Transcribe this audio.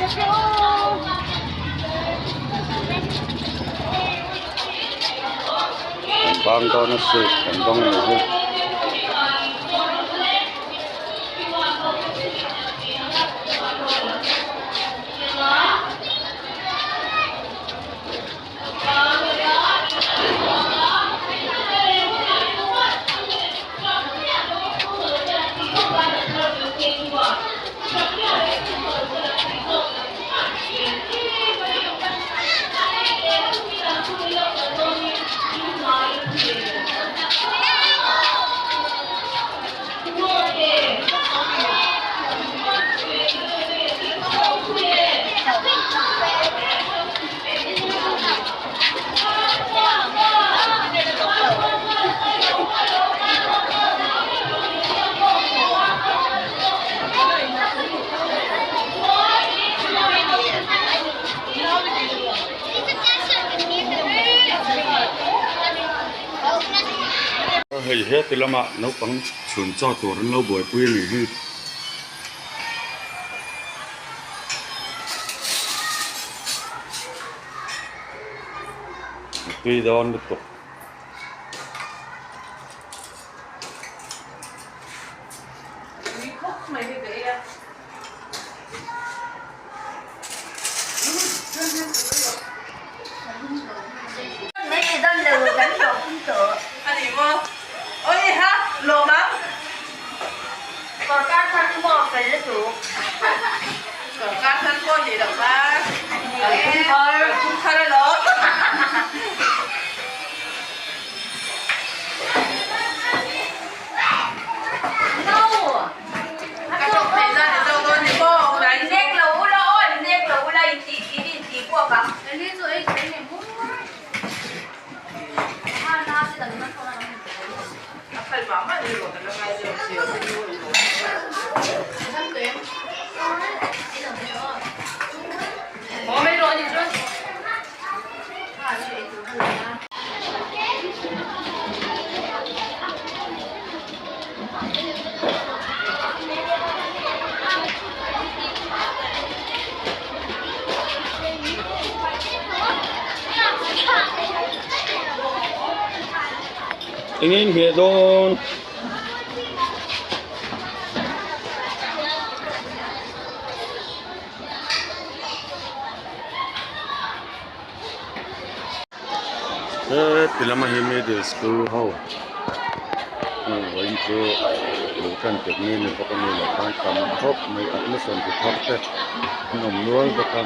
An bang dawn a sweet an bang a nih hi. Hei heti lamah naupang chhun chaw tur an lo buaipui a nih hi. Tui dawn lutuk. Eng in hmeh dawn. Heti lama hi middle school ho vawiin chu bul tan tek ni a ni bawk a ni lo khan tam khawp mai admission ti thar te an awm nual bawk a.